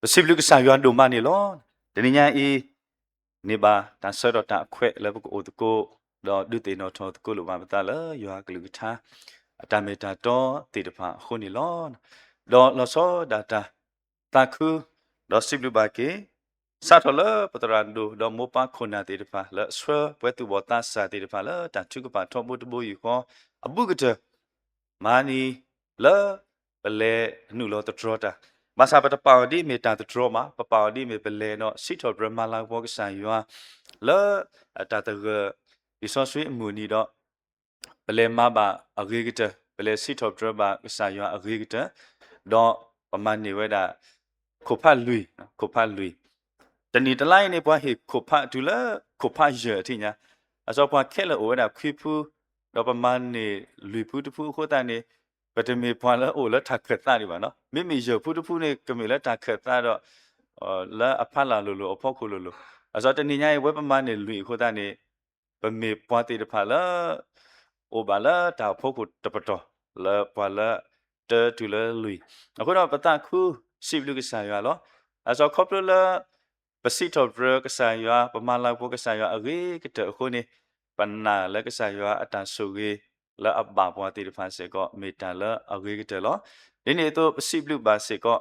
ပစံးဘျုးကစၢ်ယွၤဒိၣ်မးန့ၣ်လီၤ. တနံၤညါအံၤ န့ၢ်ဘၣ်တၢ်ဆၢကတီၢ်တၢ်အခွဲးလၢပကအိၣ်သကိး ဒီးဒုးသ့ၣ်နီၣ်ထီၣ်သကိးလိာ်ဘၣ်ပသးလၢယွၤအကလုၢ်ကထါ အတၢ်မ့ၢ်တၢ်တီသ့ၣ်တဖၣ်အဃိန့ၣ်လီၤ. ဒီးလီၤဆီဒၣ်တၢ်သးခု ဒီးစံးဘျုးဘၣ်က့ၤ စးထီၣ်လၢပသရၣ်ဒိၣ် ဒီးမိၢ်ပၢ်ခိၣ်နၢ်သ့ၣ်တဖၣ် လၢအဆှၢပှဲၤသူၣ်ဘီၣ်သးစၢ်သ့ၣ်တဖၣ်လၢတၢ်ထုကဖၣ်ထီဘိတဘိယူၢ်ဃီ အဘူးကတၢၢ် မၤန့ၢ်လၢ ပလဲၤနုာ်လီၤသတြီတၢ်, ဘၣ်ဆၣ်ပတပာ်အီၤဒ်မ့ၢ်တၢ်သတြီဘၣ်, ပပာ်အီၤဒ်မ့ၢ်ပလဲၤဒီးစံးထီၣ်ပတြၢၤမၤလၤကပီၤကစၢ်ယွၤ လၢတၢ်သဂၢၢ်လံာ်စီဆှံအမုၢ်နံၤဒီး ပလဲၤမၤဘၣ်အဂ့ၤကတၢၢ်, ပလဲၤစံးထီၣ်ပတြၢၤဘၣ်ကစၢ်ယွၤအဂ့ၤကတၢၢ်, ဒီးပမၤန့ၢ်ဝဲဒၣ် ခိၣ်ဖးလွံၢ်, ခိၣ်ဖးလွံၢ်, တနံၣ်တလါအံၤန့ၣ် ပှၤဟ့ၣ်ခိၣ်ဖးတုၤလၢခိၣ်ဖးယဲၢ်အထံၣ်ညါ, အစီပှၤခဲလၢာ်အိၣ်ဝဲဒၣ်ခွံဖု, ဒီးပမၤန့ၢ်လွံၢ်ဖုတဖုအဃိသတးန့ၣ် ပတမ့ၢ်ပှၤလၢအအိၣ်လၢတၢ်ခၢၣ်သးဒံးဘၣ်နီၤ, မ့မ့ၢ်ယဲၢ်ဖုတဖုန့ၣ် ကမ့ၢ်လၢတၢ်ခၢၣ်သးဒီး လၢအဖီလာ်လိၤလိၤအဖီခိၣ်လိၤလိၤ, အစီတနံၤညါအံၤ ပဝဲပမၤန့ၢ်လွံၢ်အဃိသတးန့ၣ် ပမ့ၢ်ပှၤသ့ၣ်တဖၣ်လၢ အိၣ်ဘၣ်လၢတၢ်အိၣ်ဖှိၣ်ခိၣ်တပတီၢ် လၢပှၤလၢတၢတုၤလၢလွံၢ်, အဃိဒီးပသးခုစံးဘျုးကစၢ်ယွၤလီၤ. အစီခီဖျိလၢ ပစံးထီၣ်ပတြၢၤကစၢ်ယွၤ ပမၤလၤကပီၤကစၢ်ယွၤအဂ့ၤကတၢၢ်အဃိန့ၣ် ပနာ်လၢကစၢ်ယွၤအတၢ်ဆိၣ်ဂ့ၤ လၢအဘၣ်ပှၤသ့ၣ်တဖၣ်စ့ၢ်ကီး မ့ၢ်တၢ်လၢအဂ့ၤကတၢၢ်လီၤ. ဒ်န့ၣ်အသိးပစံးဘျုးဘၣ်စ့ၢ်ကီး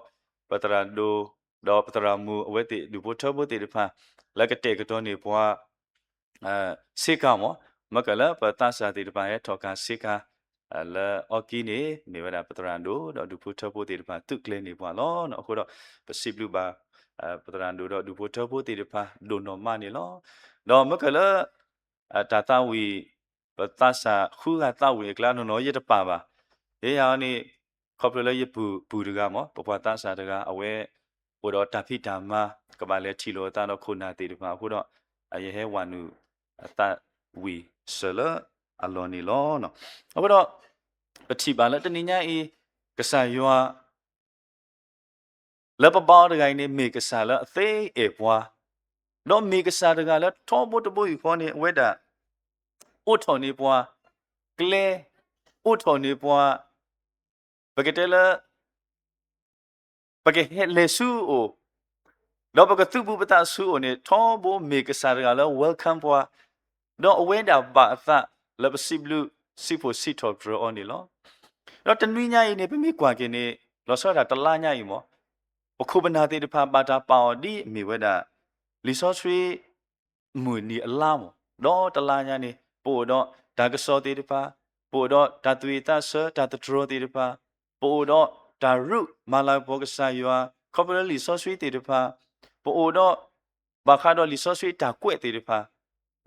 ပသရၣ်ဒိၣ် ဒီးပသရၣ်မုၣ်အဝဲသ့ၣ်ဒူၣ်ဖိထၢဖိသ့ၣ်တဖၣ် လၢကတဲာ်ကတီၤန့ၢ်ပှၤ ဆ့ကၤမး, မ့ၢ်ကလၢပသးစၢ်သ့ၣ်တဖၣ်ဟဲထီၣ်ကၤဆ့ကၤ လၢအီကံန့ၣ် မ့ၢ်ဝဲဒၣ်ပသရၣ်ဒိၣ်ဒီးဒူၣ်ဖိထၢဖိသ့ၣ်တဖၣ်သုးကျဲၤန့ၢ်ပှၤလီၤ. အဃိဒီး ပစံးဘျုးဘၣ် ပသရၣ်ဒိၣ်ဒီးဒူၣ်ဖိထၢဖိသ့ၣ်တဖၣ်ဒိၣ်နီၢ်မးန့ၣ်လီၤ. ဒီးမ့ၢ်ကလၢ တၢ်သးဝံၣ် ပသးစၢ်ဃုဂၤသးဝံၣ်အကျါနီၢ်နီၢ်ယတပာ်ဘၣ်. ယဲယၤအီၤန့ၣ် ခီဖျိလၢယပုၢ်ပုၢ်တဂၤမး ပပှၤသးစၢ်တဂၤ အဝဲ အိၣ်ဒီးတၢ်ဖံးတၢ်မၤ ကဘၣ်လဲၤထံၣ်လိာ်အသးဒီးခိၣ်နၢ်သ့ၣ်တဖၣ်အဃိဒီး ယဟဲဝၤနုာ်အသးဝံၣ်စၢၤလၢအလီၢ်န့ၣ်လီၤ. အဃိဒီး ပထံၣ်ဘၣ်လၢတနံၤညါအံၤ ကစၢ်ယွၤ လၢပဘါအီၤတဂၤအံၤန့ၣ် မ့ၢ်ကစၢ်လၢအသ့အဲၣ်ပှၤ, ဒီးမ့ၢ်ကစၢ်တဂၤလၢထီဘိတဘိယူၢ်ဃီန့ၣ် အဝဲဒၣ် အိးထီၣ်န့ၢ်ပှၤ ကျဲ, အိးထီၣ်န့ၢ်ပှၤ ပကတဲလၢ ပကဟဲလဲၤဆူအအိၣ်, ဒီးပကသုးဘူးပသးဆူအအိၣ်န့ၣ် ထီဘိမ့ၢ်ကစၢ်တဂၤလၢ welcome ပှၤ, ဒီးအဝဲဒၣ်ဘၣ်အသးလၢပစံးဘျုးစံးဖှိၣ်စံးထီၣ်ပတြၢၤအီၤန့ၣ်လီၤ. ဒီးတနွံညါအံၤန့ၣ် ပမ့ၢ်ကွၢ်က့ၤန့ၣ် လီၤဆီဒၣ်တလါညါအံၤမး ပခိၣ်ပနၢ်သ့ၣ်တဖၣ်ဘၣ်တၢ်ပာ်အီၤဒ်အမ့ၢ်ဝဲဒၣ် လံာ်စီဆှံ မုၢ်နံၤအလါမး, ဒီးတလါညါန့ၣ် ပအိၣ်ဒီးတၢ်ကစီၣ်သ့ၣ်တဖၣ်, ပအိၣ်ဒီးတၢ်သူၣ်ဝံၣ်သးဆၢ တၢ်သတြီၤသ့ၣ်တဖၣ်, ပအိၣ်ဒီးတၢ်ရူၢ်မၤလၤကပီၤကစၢ်ယွၤ ခီဖျိလၢလံာ်စီဆှံသ့ၣ်တဖၣ်, ပအိၣ်ဒီး ဘၣ်ဃးဒီးလံာ်စီဆှံတၢ်ကွဲးသ့ၣ်တဖၣ်,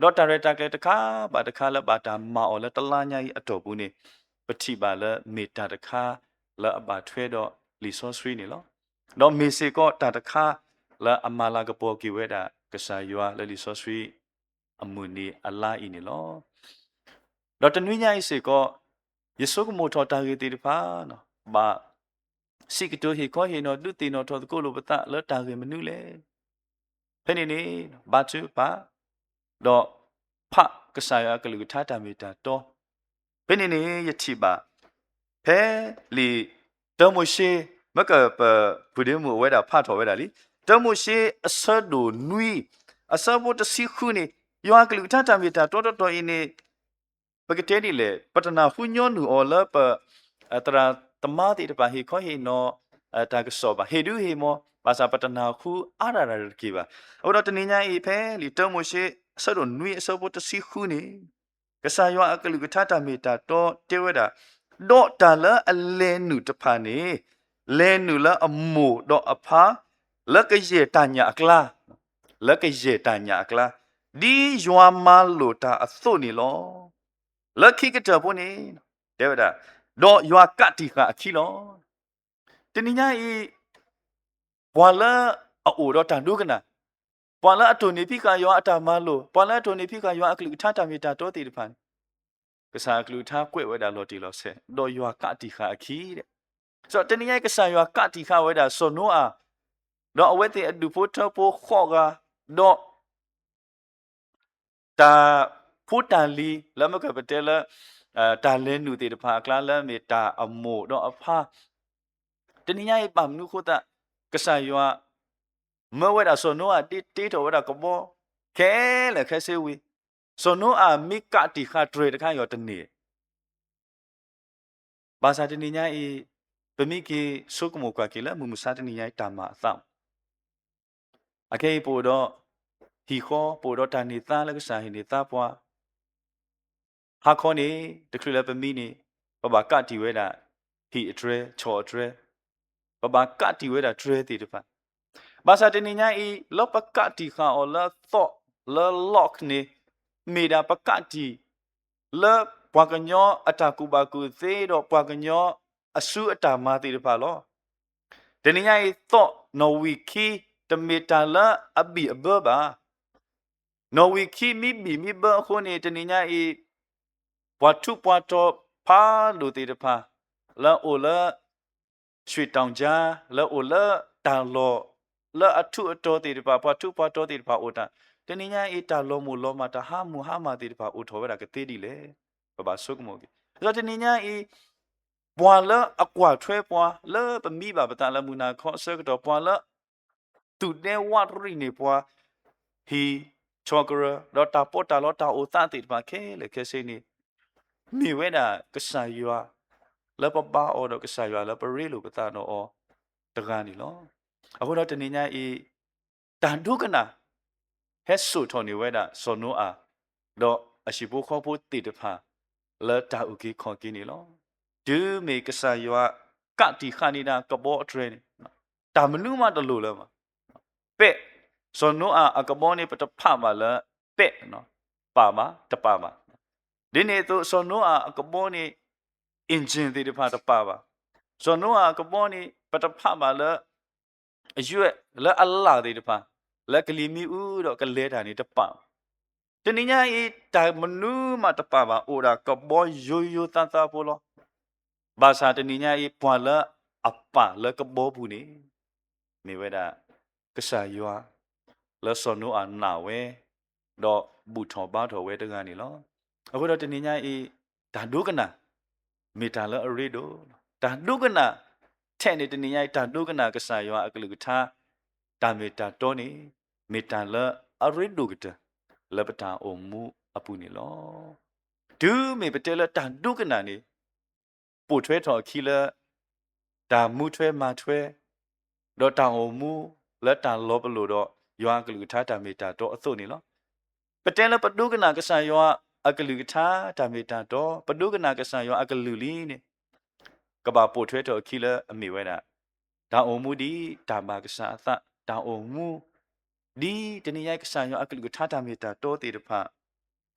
ဒီးတၢ်ရဲၣ်တၢ်ကျဲၤတခါဘၣ်တခါလၢဘၣ်တၢ်မၤအီၤလၢတလါညါအံၤအတီၢ်ပူၤန့ၣ် ပထံၣ်ဘၣ်လၢမ့ၢ်တၢ်တခါလၢအဘၣ်ထွဲဒီးလံာ်စီဆှံန့ၣ်လီၤ. ဒီးမ့ၢ်စ့ၢ်ကီးတၢ်တခါလၢအမၤလၤကပီၤက့ၤဝဲဒၣ်ကစၢ်ယွၤလၢလံာ်စီဆှံ အမုၢ်နံၤအလါအံၤန့ၣ်လီၤ. ဒီးတနွံညါအံၤစ့ၢ်ကီး ယဆိကမိၣ်ထီၣ်တၢ်ဂ့ၢ်သ့ၣ်တဖၣ် ဘၣ် စံးကတိၤဟ့ၣ်ခီဟ့ၣ်နီၤ ဒုးသ့ၣ်နီၣ်ထီၣ်သကိးလိာ်ပသးလၢတၢ်ဂ့ၢ်မနုၤလဲၣ်. ဖဲန့ၣ်န့ၣ် ဘါထုကဖၣ် ဒီးဖးကစၢ်ယွၤအကလုၢ်ကထါတၢ်မ့ၢ်တၢ်တီ, ဖဲန့ၣ်န့ၣ် ယထံၣ်ဘၣ် ဖဲလံာ်တၢမိၤၡ့ မ့ၢ်ကပဖုဒ့မုၣ်အဝဲဒၣ်ဖးထီၣ်ဝဲဒၣ်လံ, တၢမိၤၡ့အဆၢဒိၣ်နွံ အဆၢဖိတဆံဃုန့ၣ် ယွၤအကလုၢ်ကထါတၢ်မ့ၢ်တၢ်တီတီတီအံၤန့ၣ် ပကတဲဒ်လဲၣ် ပတနၢ်ဟူညီနုၢ်အီၤလၢပ သရၣ်သမါသ့ၣ်တဖၣ်ဟ့ၣ်ခီဟ့ၣ်နီၤ တၢ်ကစီၣ်ဘၣ် ဟ့ၣ်ဒုးဟ့ၣ်မီၤ ဘၣ်ဆၣ်ပတနၢ်ဟူအါဒၣ်တၢ်တက့ၢ်ဘၣ်. အဃိဒီးတနံၤညါအံၤဖဲလံာ်တၢမိၤၡ့ အဆၢဒိၣ်နွံအဆၢဖိတဆံဃုန့ၣ် ကစၢ်ယွၤအကလုၢ်ကထါတၢ်မ့ၢ်တၢ်တီတဲဝဲဒၣ်, ဒီးတၢ်လၢအလဲၤနုာ်တဖၣ်န့ၣ် လဲၤနုာ်လၢအမိၢ်ဒီးအဖါ လၢကယဲၢ်တၢ်ညၣ်အကျါ, လၢကယဲၢ်တၢ်ညၣ်အကျါ, ဒ်ယွၤမၤလိာ်တၢ်အသိးန့ၣ်လီၤ. လၢခံကတၢၢ်ဖိန့ၣ် တဲဝဲဒၣ်, ဒီးယွၤကးတံာ်ဃာ်အခံလီၤ. တနံၤညါအံၤ ပှၤလၢအအိၣ်ဒီးတၢ်ဒိကနၣ်, ပှၤလၢအတိၢ်နီၣ်ဖံးဃာ်ယွၤအတၢ်မၤလိာ်, ပှၤလၢအတိၢ်နီၣ်ဖံးဃာ်ယွၤအကလုၢ်ကထါတၢ်မ့ၢ်တၢ်တီသ့ၣ်တဖၣ်န့ၣ် ကစၢ်အကလုၢ်ကထါကွဲးဝဲဒၣ်လီၤတံၢ်လီၤဆဲး, ဒီးယွၤကးတံာ်ဃာ်အခံဒီး, တနံၤညါအံၤ ကစၢ်ယွၤကးတံာ်ဃာ်ဝဲဒၣ်စီၤနိအၤ, ဒီးအဝဲသ့ၣ်အဒူၣ်ဖိထၢဖိဃိးဂၤ, ဒီး တၢ်ဖိတၢ်လံၤလၢမ့ၢ်ကပတဲလၢ တၢ်လဲၤနုာ်သ့ၣ်တဖၣ်အကျါလၢမ့ၢ်တၢ်အမိၢ်ဒီးအဖါ, တနံၤညါအံၤဘၣ်မနုၤအဃိသတး ကစၢ်ယွၤ မၢဝဲဒၣ်စီၤနိအၤဒ်တ့ထီၣ်ဝဲဒၣ်ကဘီ ခဲလၢာ်ခဲဆ့ဝံၤ, စီၤနိအၤမ့ၢ်ကးတံာ်ဃာ်တြဲၤတခါ ယွၤတန့ၢ် ဘၣ်ဆၣ်တနံၤညါအံၤ ပမ့ၢ်က့ၤဆိကမိၣ်ကွၢ်က့ၤလၢမုၢ်မဆါတနံၤညါအံၤ တၢ်မၤအသး အခဲအံၤပအိၣ်ဒီး ဟံၣ်ဃီ ပအိၣ်ဒီးတၢ်န့ၢ်သါလၢကစၢ်ဟ့ၣ်န့ၢ်သါပှၤ ဟါခီန့ၣ် တချုးလၢပမံန့ၣ် ပဘၣ်ကးတံာ်ဝဲဒၣ် ဟံၣ်အတြဲၤ ဆီၣ်အတြဲၤ, ပဘၣ်ကးတံာ်ဝဲဒၣ်တြဲၤသ့ၣ်တဖၣ်, ဘၣ်ဆၣ်တနံၤညါအံၤ လၢပကးတံာ်ဃာ်အီၤလၢသီၣ်လၢ lock န့ၣ် မ့ၢ်ဒၣ်ပကးတံာ် လၢပှၤကညီအတၢ်ကူၣ်ဘၣ်ကူၣ်သ့ ဒီးပှၤကညီအစုအတၢ်မၤသ့ၣ်တဖၣ်လီၤ. တနံၤညါအံၤသီၣ်နီၣ်ဝံာ်ခံ တမ့ၢ်တၢ်လၢအဘံၣ်အဘၢဘၣ်. နီၣ်ဝံာ်ခံမ့ၢ်ဘံၣ်မ့ၢ်ဘၢအဃိန့ၣ် တနံၤညါအံၤ ပှၤထူးပှၤတီၤဖးဒိၣ်သ့ၣ်တဖၣ် လၢအအိၣ်လၢ ရွှ့ၣ်တီၣ်ကၠါ လၢအအိၣ်လၢတၢ်လီၢ် လၢအထူးအတီၤသ့ၣ်တဖၣ် ပှၤထူးပှၤတီၤသ့ၣ်တဖၣ်အိၣ်တၢ် တနံၤညါအံၤ တၢ်လီၤမုၢ်လီၤမၢ် တၢ်ဟါမုၢ်ဟါမၢ်သ့ၣ်တဖၣ်အိၣ်ထီၣ်ဝဲဒၣ်ကသ့ဒ်လဲၣ်. ပဘၣ်ဆိကမိၣ်က့ၤ ဒီးတနံၤညါအံၤ ပှၤလၢအကွၢ်ထွဲပှၤ လၢပမံဘၣ်ပသးလၢမုၢ်နၤခီအဆၢကတီၢ် ပှၤလၢ သူၣ်ဒဲဝးရံၣ်န့ၢ်ပှၤ ဟံၣ်ဆီၣ်ကရၢၢ် ဒီးတၢ်ပီးတၢ်လီတၢ်အိၣ်သးသ့ၣ်တဖၣ်ခဲလၢာ်ခဲဆ့န့ၣ် မ့ၢ်ဝဲဒၣ်ကစၢ်ယွၤ လၢပဘါအီၤဒီးကစၢ်ယွၤလၢပရ့လိာ်ပသးဒီးအီၤတဂၤန့ၣ်လီၤ. အဃိဒီးတနံၤညါအံၤ တၢ်ဒိကနၣ် ဟဲစိာ်ထီၣ်န့ၢ်ဝဲဒၣ်စီၤနိအၤ ဒီးအဟံၣ်ဖိဃီဖိသ့ၣ်တဖၣ် လၢတၢ်အုၣ်က့ၤခီၣ်က့ၤန့ၣ်လီၤ. တုၤမ့ၢ်ကစၢ်ယွၤကးတံာ်ဃာ်န့ၢ်ဒၣ်ကဘီအတြဲၤန့ၣ် တၢ်မနုၤမးတလိၣ်လၢၤဘၣ်. ပဲၣ်, စီၤနိအၤအကဘီန့ၣ် ပတဖးဘၣ်လၢပဲၣ်, ပာ်ဘၣ်, တပာ်ဘၣ်. ဒ်န့ၣ်အသိး စီၤနိအၤအကဘီန့ၣ် engine သ့ၣ်တဖၣ်တပာ်ဘၣ်. စီၤနိအၤအကဘီန့ၣ် ပတဖးဘၣ်လၢ အယွဲၢ်လၢအလၢ်သ့ၣ်တဖၣ် လၢကလံၤမ့ၣ်အူဒီးကလဲၤတၢ်န့ၣ်တပာ်ဘၣ်. တနံၤညါအံၤ တၢ်မနုၤမးတပာ်ဘၣ် အိၣ်ဒၣ်ကဘီယိယိသးသးဖိလီၤ. ဘၣ်ဆၣ်တနံၤညါအံၤ ပှၤလၢအပာ်လၢကဘီပူၤန့ၣ် မ့ၢ်ဝဲဒၣ် ကစၢ်ယွၤ လၢစီၤနိအၤနာ်ဝဲ ဒီးဘူၣ်ထီၣ်ဘါထီၣ်ဝဲတဂၤန့ၣ်လီၤ. အဃိဒီးတနံၤညါအံၤ တၢ်ဒိကနၣ် မ့ၢ်တၢ်လၢအရ့ဒိၣ်, တၢ်ဒိကနၣ်ထဲန့ၣ် တနံၤညါအံၤ တၢ်ဒိကနၣ်ကစၢ်ယွၤအကလုၢ်ကထါ တၢ်မ့ၢ်တၢ်တီန့ၣ် မ့ၢ်တၢ်လၢအရ့ဒိၣ်ကတၢၢ် လၢပတၢ်အိၣ်မူအပူၤန့ၣ်လီၤ. တုၤမ့ၢ်ပတဲလၢတၢ်ဒိကနၣ်န့ၣ် ပိာ်ထွဲထီၣ်အခံလၢ တၢ်မူထွဲမၤထွဲ ဒီးတၢ်အိၣ်မူလၢတၢ်လီၤပလိာ်ဒီး ယွၤအကလုၢ်ကထါတၢ်မ့ၢ်တၢ်တီအသိးန့ၣ်လီၤ. ပတဲလၢပဒိကနၣ်ကစၢ်ယွၤအကလုၢ်ကထါတၢ်မ့ၢ်တၢ်တီ, ပဒိကနၣ်ကစၢ်ယွၤအကလုၢ်လံန့ၣ် ကဘၣ်ပိာ်ထွဲထီၣ်အခံလၢအမ့ၢ်ဝဲဒၣ် တၢ်အိၣ်မူဒ်တၢ်ဘၣ်ကစၢ်အသး, တၢ်အိၣ်မူ ဒ်တနံၤညါအံၤကစၢ်ယွၤအကလုၢ်ကထါတၢ်မ့ၢ်တၢ်တီသ့ၣ်တဖၣ်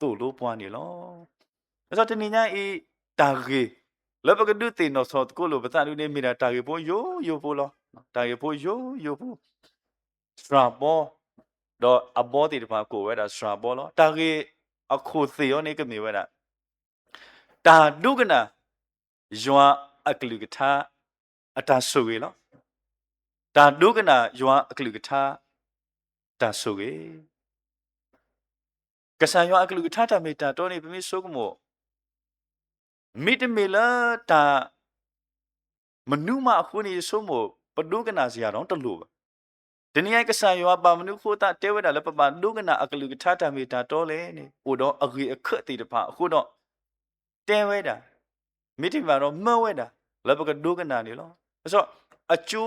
သိၣ်လိပှၤန့ၣ်လီၤ. ဒ်သိးတနံၤညါအံၤ တၢ်ဂ့ၢ် လၢပကဒုးသ့ၣ်နီၣ်ထီၣ်သကိးလိာ်ပသးဒ်န့ၣ် မ့ၢ်ဒၣ်တၢ်ဂ့ၢ်ဖိယိယိဖိလီၤ. တၢ်ဂ့ၢ်ဖိယိယိဖိ စှၤဘီ, ဒီးအဘီသ့ၣ်တဖၣ်ကအိၣ်ဝဲဒၣ်စှၤဘီလီၤ. တၢ်ဂ့ၢ်အခိၣ်သ့ၣ်အီၤန့ၣ်ကမ့ၢ်ဝဲဒၣ် တၢ်ဒိကနၣ် ယွၤအကလုၢ်ကထါ အတၢ်ဆိၣ်ဂ့ၤလီၤ. တၢ်ဒိကနၣ်ယွၤအကလုၢ်ကထါ တၢ်ဆိၣ်ဂ့ၤ ကစၢ်ယွၤအကလုၢ်ကထါတၢ်မ့ၢ်တၢ်တီန့ၣ် ပမ့ၢ်ဆိကမိၣ် မ့တမ့ၢ်လၢတၢ် မနုၤမးအဃိန့ၣ် ယဆိကမိၣ် ပဒိကနၣ်စ့ၢ်ကီးဒီးတလိၣ်ဘၣ်. တနံၤညါအံၤကစၢ်ယွၤဘၣ်မနုၤအဃိသတးတဲဝဲဒၣ်လၢပဘၣ်ဒိကနၣ်အကလုၢ်ကထါတၢ်မ့ၢ်တၢ်တီလဲၣ်န့ၣ် အိၣ်ဒီးအဂ့ၢ်အခၢၣ်သ့ၣ်တဖၣ်အဃိဒီး တဲဝဲဒၣ် မ့တမ့ၢ်ဘၣ်ဒီးမၢဝဲဒၣ် လၢပကဒိကနၣ်န့ၣ်လီၤ. အကၠိ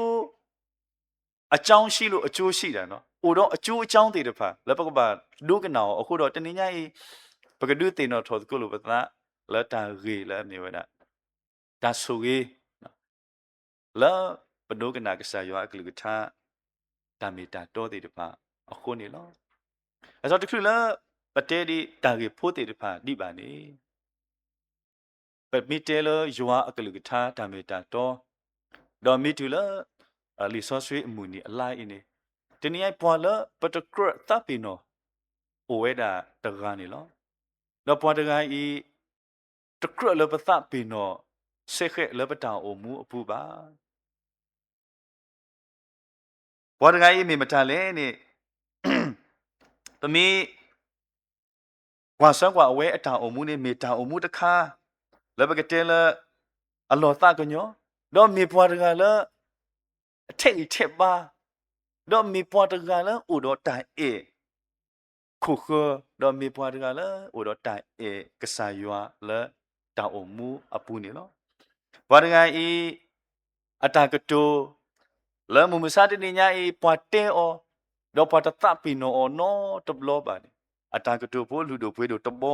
အကၠိဆံးလိာ်အကၠိဆံးဒၣ်နီၤ အိၣ်ဒီးအကၠိအကၠိသ့ၣ်တဖၣ် လၢပကဘၣ်ဒိကနၣ်အီၤအဃိဒီး တနံၤညါအံၤ ပကဒုးသ့ၣ်နီၣ်ထီၣ်သကိးလိာ်ပသး လၢတၢ်ဂ့ၢ်လၢအမ့ၢ်ဝဲဒၣ် တၢ်ဆိၣ်ဂ့ၤ လၢပဒိကနၣ်ကစၢ်ယွၤအကလုၢ်ကထါ တၢ်မ့ၢ်တၢ်တီသ့ၣ်တဖၣ်အဃိန့ၣ်လီၤ. အသိးတချုးလၢ ပတဲဒ်တၢ်ဂ့ၢ်ဖိသ့ၣ်တဖၣ်ဒံးဘၣ်န့ၣ် ပမ့ၢ်တဲလၢယွၤအကလုၢ်ကထါတၢ်မ့ၢ်တၢ်တီ, ဒီးမ့ၢ်တုၤလၢ လံာ်စီဆှံအမုၢ်နံၤအလါအံၤန့ၣ် တနံၤအံၤပှၤလၢပတကြၢးသးပ့ၤနီၣ် အိၣ်ဝဲဒၣ်တဂၤန့ၣ်လီၤ. ဒီးပှၤတဂၤအံၤ တကြၢးလၢပသးပ့ၤနီၣ် ဆဲးဃဲးလၢပတၢ်အိၣ်မူအပူၤဘၣ်. ပှၤတဂၤအံၤမ့ၢ်မတၤလဲၣ်န့ၣ် ပမ့ၢ် ကွၢ်ဆၢကွၢ်အဝဲအတၢ်အိၣ်မူန့ၣ် မ့ၢ်တၢ်အိၣ်မူတခါ လၢပကတဲလၢ အလီၤသးကညီၤ, ဒီးမ့ၢ်ပှၤတဂၤလၢ အထဲးဂံၢ်ထဲးဘါ ဒီးမ့ၢ်ပှၤတဂၤလၢအိၣ်ဒီးတၢ်အဲၣ် ခိၣ်ဃၢၤ, ဒီးမ့ၢ်ပှၤတဂၤလၢအိၣ်ဒီးတၢ်အဲၣ်ကစၢ်ယွၤလၢတၢ်အိၣ်မူအပူၤန့ၣ်လီၤ. ပှၤတဂၤအံၤ အတၢ်ကတိၤ လၢမုၢ်မဆါတနံၤညါအံၤ ပှၤတဲအီၤ, ဒီးပှၤတသးပ့ၤနီၣ်အီၤနီတဘျီဘၣ်န့ၣ်, အတၢ်ကတိၤဖိလုၢ်ဒိၣ်ပှ့ၤဒိၣ်တဘီ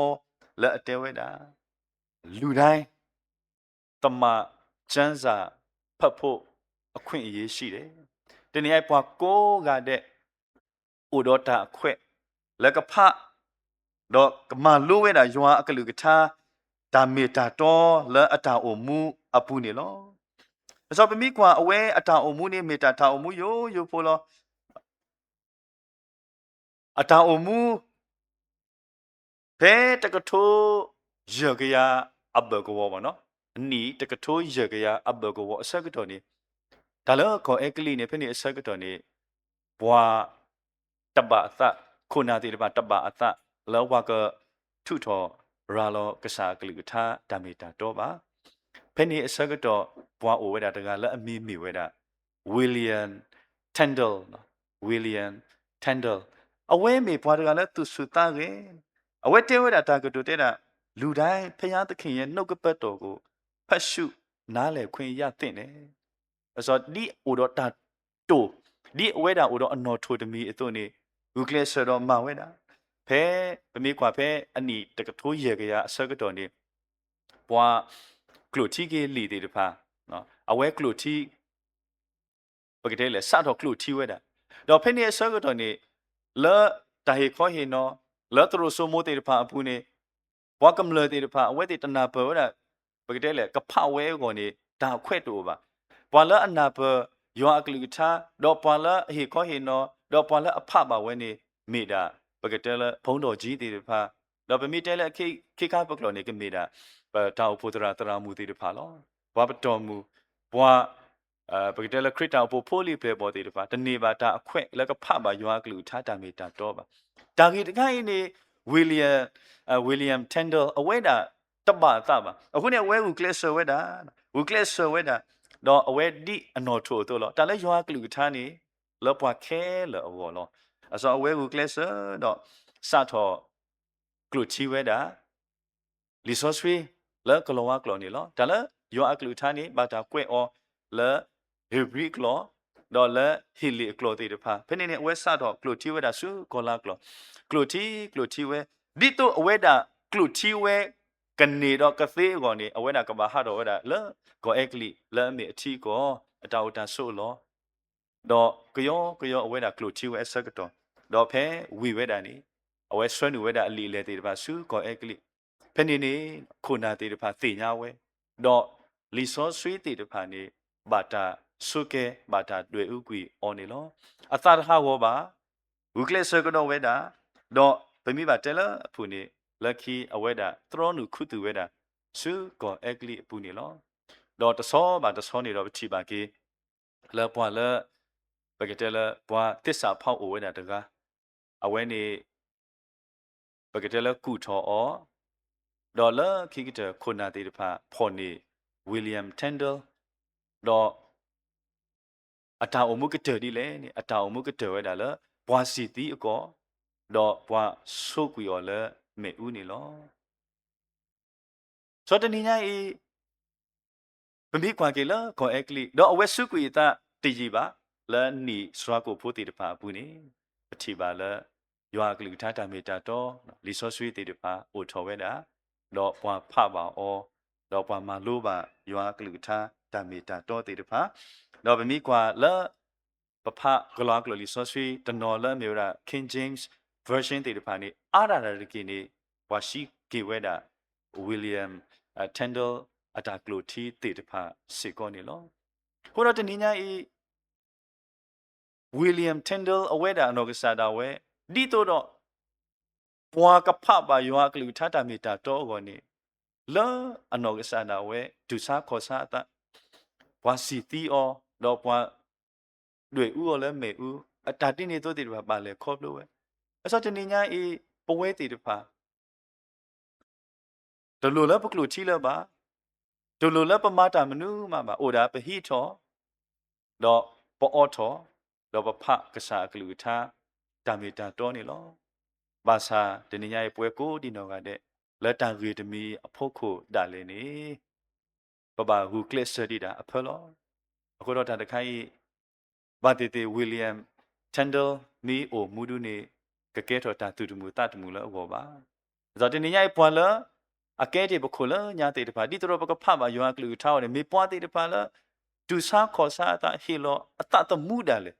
လၢအတဲဝဲဒၣ် လူတိုင်း သမ္မာကျမ်းစာဖတ်ဖို့အခွင့်အရေးရှိတယ်. တနံၤအံၤ ပှၤကိးဂၤဒဲး အိၣ်ဒီးတၢ်အခွဲး လၢကဖး ဒီးကမၤလိဝဲဒၣ်ယွၤအကလုၢ်ကထါ တၢ်မ့ၢ်တၢ်တီလၢအတၢ်အိၣ်မူအပူၤန့ၣ်လီၤ. အစီပမ့ၢ်ကွၢ်အဝဲအတၢ်အိၣ်မူန့ၣ် မ့ၢ်တၢ်တၢ်အိၣ်မူယိယိဖိလီၤ. အတၢ်အိၣ်မူ ဖဲတကထိယဲၢ်ကယၤအဘၢၣ်ကဝီၤဘၣ်နီၤ, အနံၣ်တကထိယဲၢ်ကယၤအဘၢၣ်ကဝီၤအဆၢကတီၢ်န့ၣ်, တၢ်လၢကီၢ်အဲကလံးန့ၣ် ဖဲန့ၣ်အဆၢကတီၢ်န့ၣ် ပှၤတဘၣ်အသး, ခိၣ်နၢ်သ့ၣ်တဖၣ်တဘၣ်အသး လၢပှၤကထုးထီၣ်ရၤလီၤကစၢ်အကလုၢ်ကထါတၢ်မ့ၢ်တၢ်တီဘၣ်. ဖဲန့ၣ်အဆၢကတီၢ် ပှၤအိၣ်ဝဲဒၣ်တဂၤလၢအမံၤမ့ၢ်ဝဲဒၣ် William Tyndale, William Tyndale, အဝဲမ့ၢ်ပှၤတဂၤလၢသူၣ်ဆူၣ်သးဂဲၤ, အဝဲတဲဝဲဒၣ်တၢ်ကတိၤတဲဒၣ် လူတိုင်း ဘုရားသခင်ရဲ့နှုတ်ကပတ်တော်ကို ဖတ်ရှုနားလည်ခွင့်ရသင့်တယ်. အစီ ဒ်အိၣ်ဒီးတၢ်တိာ်, ဒ်အဝဲဒၣ်အိၣ်ဒီးအနီၣ်ထိၣ်တမံၤအသိးန့ၣ် ဂုာ်ကျဲးစၢးဒီးမၤဝဲဒၣ်, ဖဲပမ့ၢ်ကွၢ်ဖဲအနံၣ်တကထိယဲၢ်ကယၤအဆၢကတီၢ်န့ၣ် ပှၤကျိၣ်ထံက့ၤလံာ်သ့ၣ်တဖၣ်, အဝဲကျိၣ်ထံ ပကတဲလဲၣ် စးထီၣ်ကျိၣ်ထံဝဲဒၣ်, ဒီးဖဲန့ၣ်အဆၢကတီၢ်န့ၣ် လၢတၢ်ဟ့ၣ်ခီဟ့ၣ်နီၤ လၢသရိာ်စိမိၤသ့ၣ်တဖၣ်အပူၤန့ၣ် ပှၤကမျၢၢ်သ့ၣ်တဖၣ် အဝဲသ့ၣ်တနၢ်ပၢၢ်ဝဲဒၣ်, ပကတဲလဲၣ် ကဖးဝဲအဂီၢ်န့ၣ် တၢ်အခွဲးတအိၣ်ဘၣ်. ပှၤလၢအနၢ်ပၢၢ်ယွၤအကလုၢ်ကထါ ဒီးပှၤလၢအဟ့ၣ်ခီဟ့ၣ်နီၤ ဒီးပှၤလၢအဖးဘၣ်ဝဲန့ၣ် မ့ၢ်ဒၣ် ပကတဲလၢ ဘုန်းတော်ကြီးသ့ၣ်တဖၣ်, ဒီးပမ့ၢ်တဲလၢအခ့ခါပကျိာ်န့ၣ် ကမ့ၢ်ဒၣ် ပတၢ်အိၣ်ဖှိၣ်သရၣ်သရၣ်မုၣ်သ့ၣ်တဖၣ်လီၤ. ပှၤပတီၢ်မုၢ်, ပှၤ ပကတဲလၢခရံာ်တၢ်အိၣ်ဖှိၣ်ဖိလံၤပျဲၢ်ဘီၣ်သ့ၣ်တဖၣ် တန့ၢ်ဘၣ်တၢ်အခွဲးလၢကဖးဘၣ်ယွၤအကလုၢ်ကထါတၢ်မ့ၢ်တၢ်တီဘၣ်. တၢ်ဂ့ၢ်တခါအံၤန့ၣ် William, William Tyndale အဝဲဒၣ်တဘၣ်အသးဘၣ်. အဃိန့ၣ် အဝဲဂုာ်ကျဲးစၢးဝဲဒၣ်, ဂုာ်ကျဲးစၢးဝဲဒၣ်, ဒီးအဝဲဒ်အနီၣ်ထိၣ်အသိးလီၤ. တၢ်လၢယွၤအကလုၢ်ကထါန့ၣ် လၢပှၤခဲလၢာ်အဂီၢ်လီၤ. အစီ အဝဲဂုာ်ကျဲးစၢးဒီး စးထီၣ်ကျိၣ်ထံဝဲဒၣ် လံာ်စီဆှံ လၢကလီၤဝါကျိာ်န့ၣ်လီၤ. တၢ်လၢယွၤအကလုၢ်ကထါန့ၣ် ဘၣ်တၢ်ကွဲးအီၤလၢ ဧ့ၤဘြံၤကျိာ်, ဒီးလၢဟ့းလ့ၣ်အကျိာ်သ့ၣ်တဖၣ်. ဖဲန့ၣ်န့ၣ် အဝဲစးထီၣ်ကျိၣ်ထံဝဲဒၣ်ဆူကီၤလါကျိာ်, ကျိၣ်ထံ ကျိၣ်ထံဝဲ, ဒ်သိးအဝဲဒၣ်ကျိၣ်ထံဝဲ ကန့ၢ်ဒီးကသ့အဂီၢ်န့ၣ် အဝဲဒၣ်ကဘၣ်ဟးထီၣ်ဝဲဒၣ်လၢကီၢ်အဲကလံး လၢအမ့ၢ်အထံအကီၢ် အတၢ်အိၣ်တၢ်ဆိးအလီၢ် ဒီးကယီကယီအဝဲဒၣ်ကျိၣ်ထံဝဲအဆၢကတီၢ်, ဒီးဖဲဝံၤဝဲဒၣ်န့ၣ် အဝဲဆှၢနုာ်ဝဲဒၣ်အလံာ်အလဲၢ်သ့ၣ်တဖၣ်ဆူကီၢ်အဲကလံး. ဖဲန့ၣ်န့ၣ် ခိၣ်နၢ်သ့ၣ်တဖၣ်သ့ၣ်ညါဝဲ, ဒီးလံာ်စီဆှံသ့ၣ်တဖၣ်န့ၣ် ဘၣ်တၢ်ဆိကဲ ဘၣ်တၢ်ဒွဲၣ်အူကွံာ်အီၤန့ၣ်လီၤ. အသးတဟးဂီၤဘၣ်, ဂုာ်ကျဲးစၢးကဒီးဝဲဒၣ်, ဒီးပမ့ၢ်ဘၣ်တဲလၢအပူၤန့ၣ် လၢခံအဝဲဒၣ်သြီနုာ်ခူသူၣ်ဝဲဒၣ် ဆူကီၢ်အဲကလံးအပူၤန့ၣ်လီၤ. ဒီးတဆီဘၣ်တဆီန့ၣ်ဒီးပထံၣ်ဘၣ်က့ၤ လၢပှၤလၢ ပကတဲလၢပှၤသစ္စာဖောက်အိၣ်ဝဲဒၣ်တဂၤ, အဝဲန့ၣ် ပကတဲလၢကူၣ်ထီၣ်အီၤ, ဒီးလၢခံကတၢၢ်ခိၣ်နၢ်သ့ၣ်တဖၣ်ဖီၣ်န့ၢ် William Tyndale, ဒီး အတၢ်အိၣ်မူကတၢၢ်ဒ်လဲၣ်န့ၣ် အတၢ်အိၣ်မူကတၢၢ်ဝဲဒၣ်လၢ ပှၤစံၣ်သံအကီၢ်, ဒီးပှၤဆိကွံာ်အီၤလၢမ့ၣ်အူန့ၣ်လီၤ. စီၤတနံၤညါအံၤ ပမ့ၢ်ကွၢ်က့ၤလၢကီၢ်အဲကလံး ဒီးအဝဲစူးကွံာ်အသးတယံာ်ဘၣ် လၢနံၣ်စှၤကိာ်ဖိသ့ၣ်တဖၣ်အပူၤန့ၣ် ပထံၣ်ဘၣ်လၢ ယွၤအကလုၢ်ကထါတၢ်မ့ၢ်တၢ်တီ လံာ်စီဆှံသ့ၣ်တဖၣ်အိၣ်ထီၣ်ဝဲဒၣ်, ဒီးပှၤဖးဘၣ်အီၤ, ဒီးပှၤမၤလိဘၣ်ယွၤအကလုၢ်ကထါတၢ်မ့ၢ်တၢ်တီသ့ၣ်တဖၣ်, ဒီးပမ့ၢ်ကွၢ်လၢ ပဖးကလီၤကျိာ်လံာ်စီဆှံတနီၤလၢအမ့ၢ်ဝဲဒၣ် King James Version သ့ၣ်တဖၣ်န့ၣ် အါဒၣ်တၢ်တက့ၢ်န့ၣ် ပှၤစံးက့ၤဝဲဒၣ် William Tyndale အတၢ်ကျိၣ်ထံသ့ၣ်တဖၣ်စ့ၢ်ကီးန့ၣ်လီၤ. အဃိဒီးတနံၤညါအံၤ William Tyndale အဝဲဒၣ်အနီၢ်ကစၢ်ဒၣ်ဝဲ ဒ်သိးဒီး ပှၤကဖးဘၣ်ယွၤအကလုၢ်ကထါတၢ်မ့ၢ်တၢ်တီအဂီၢ်န့ၣ် လၢအနီၢ်ကစၢ်ဒၣ်ဝဲ တူၢ်ဆါခီၣ်ဆါအသး, ပှၤစံၣ်သံအီၤ, ဒီးပှၤဒွဲၣ်အူအီၤလၢမ့ၣ်အူ, အတၢ်ဒ်န့ၣ်အသိးသ့ၣ်တဖၣ်ဘၣ်လဲၤခီဖျိဝဲ. အဃိတနံၤညါအံၤ ပဝဲသ့ၣ်တဖၣ် တလိၣ်လၢပကျိၣ်ထံလၢၤဘၣ်, တလိၣ်လၢပမၤတၢ်မနုၤမးဘၣ်, အိၣ်ဒၣ်ပဟံးထီၣ်, ဒီးပအီထီၣ်, ဒီးပဖးကစၢ်အကလုၢ်ကထါ တၢ်မ့ၢ်တၢ်တီန့ၣ်လီၤ. ဘၣ်ဆၣ်တနံၤညါအံၤ ပဝဲကိးဒံနီၢ်ဂၤဒဲး လၢတၢ်ဂ့ၢ်တမံၤအဖီခိၣ်ဒၣ်လဲာ်န့ၣ် ပဘၣ်ဂုာ်ကျဲးစၢးဒံးဒၣ်အဖၢလီၤ. အဃိဒီးတၢ်တခါအံၤ ဘၣ်သ့ၣ်သ့ၣ် William Tyndale မ့ၢ်အိၣ်မူဒုန့ၣ် ကကဲထီၣ်တၢ်သူၣ်တမုာ်သးတမုာ်လၢအဂီၢ်ဘၣ်. ဒီးတနံၤညါအံၤပှၤလၢ အကဲတ့ၢ်ပခိၣ်လၢညါသ့ၣ်တဖၣ် ဒ်သိးဒီးပကဖးဘၣ်ယွၤအကလုၢ်ကထါအီၤန့ၣ် မ့ၢ်ပှၤသ့ၣ်တဖၣ်လၢ တူၢ်ဆါခီၣ်ဆါအသး ဟ့ၣ်လီၤအသးသမူဒၣ်လဲာ်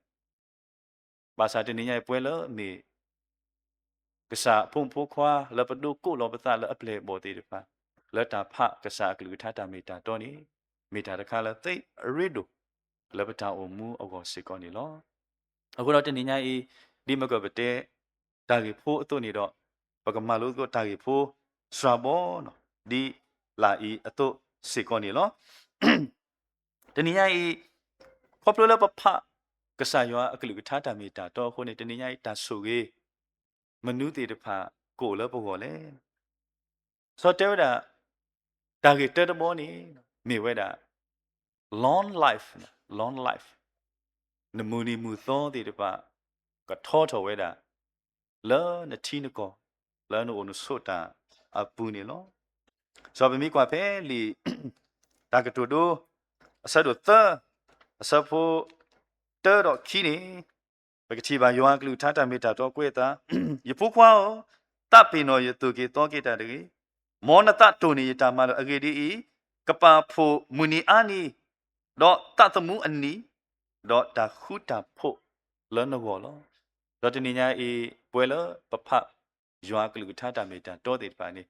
ဘၣ်ဆၣ်တနံၤညါအံၤပဝဲလၢမ့ၢ် ကစၢ်အဖိမုၣ်ဖိခွါလၢပဒိးကိးလီၤပသးလၢအပျဲၢ်အဘီၣ်သ့ၣ်တဖၣ် လၢတၢ်ဖးကစၢ်အကလုၢ်ကထါတၢ်မ့ၢ်တၢ်တီန့ၣ် မ့ၢ်တၢ်တခါလၢသ့အရ့ဒိၣ် လၢပတၢ်အိၣ်မူအဂီၢ်စ့ၢ်ကီးန့ၣ်လီၤ. အဃိဒီးတနံၤညါအံၤ ဒ်မ့ၢ်ကပတဲ တၢ်ဂ့ၢ်ဖိအသိးန့ၣ်ဒီး ပကမၤလိသကိးတၢ်ဂ့ၢ်ဖိ စှၤဘီ ဒ်လာ်အံၤအသိးစ့ၢ်ကီးန့ၣ်လီၤ. တနံၤညါအံၤ ခီဖျိလၢပဖး ကစၢ်ယွၤအကလုၢ်ကထါတၢ်မ့ၢ်တၢ်တီအဃိန့ၣ် တနံၤညါအံၤတၢ်ဆိၣ်ဂ့ၤ မနုၤသ့ၣ်တဖၣ်ကအိၣ်လၢပဂီၢ်လဲၣ်. စီၤတဲဝဲဒၣ် တၢ်ဂ့ၢ်တၢတဘီန့ၣ် မ့ၢ်ဝဲဒၣ် long life, long life နမုၢ်နံၤမုၢ်သီသ့ၣ်တဖၣ် ကထီထီၣ်ဝဲဒၣ် လၢနထံနကီၢ် လၢနအိၣ်နဆိးတၢ်အပူၤန့ၣ်လီၤ. စီၤပမ့ၢ်ကွၢ်ဖဲလံာ် တၢ်ကတိၤဒိ အဆၢဒိၣ်သၢ အဆၢဖိ တၢဒီးခံန့ၣ် ပကထံၣ်ဘၣ်ယွၤအကလုၢ်ကထါတၢ်မ့ၢ်တၢ်တီကွဲးအသး, ယဖိခွါဧၢ, သးပ့ၤနီၣ်ယသိၣ်က့ၤသီက့ၤတၢ်တဂ့ၤ. မ်နသးတိၢ်န့ၢ်ယတၢ်မၤလိာ်အဂ့ၢ်ဒ်အံၤ, ကပာ်ဖှိၣ်မုၢ်နံၤအါနံၤ, ဒီးသးသမူအနံၤ, ဒီးတၢ်ဃူတၢ်ဖိးလၢနဂီၢ်လီၤ. ဒီးတနံၤညါအံၤ ပဝဲလၢပဖး ယွၤအကလုၢ်ကထါတၢ်မ့ၢ်တၢ်တီသ့ၣ်တဖၣ်န့ၣ်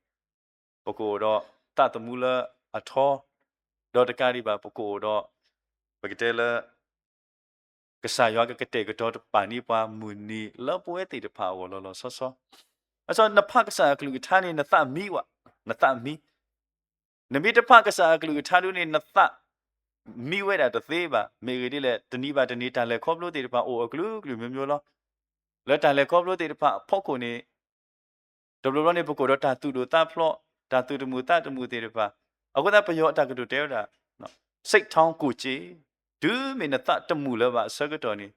ပကအိၣ်ဒီးသးသမူလၢအထီ, ဒီးတကးဒံးဘၣ် ပကအိၣ်ဒီး ပကတဲလၢ ကစၢ်ယွၤကကတဲာ်ကတီၤတပာ်န့ၢ်ပှၤမုၢ်နံၤလၢပဝဲသ့ၣ်တဖၣ်အဂီၢ်လီၤလီၤဆီဆီ, အစီနဖးကစၢ်အကလုၢ်ကထါန့ၣ် နသးမံဝဲ, နသးမံ, နမ့ၢ်တဖးကစၢ်အကလုၢ်ကထါဒုန့ၣ် နသးမံဝဲဒၣ်တသ့ဘၣ်. မ့ၢ်ဂ့ၢ်ဒ်လဲၣ် တနံၤဘၣ်တနံၤ တၢ်လဲၤခီဖျိသ့ၣ်တဖၣ်အိၣ်အကလုာ်ကလုာ်မျိုးမျိုးလီၤ. လၢတၢ်လဲၤခီဖျိသ့ၣ်တဖၣ်အဖီခိၣ်န့ၣ် တဘျီဘျီန့ၣ် ပကအိၣ်ဒီးတၢ်သူၣ်ဒိၣ်သးဖျိး, တၢ်သူၣ်တမုာ်သးတမုာ်သ့ၣ်တဖၣ်, အဃိသတးပယီၤအတၢ်ကတိၤတဲဝဲဒၣ် စိတ်ထောင်ကိုယ်ကျေ, တုၤမ့ၢ်နသးတမုာ်လၢၤဘၣ်အဆၢကတီၢ်န့ၣ်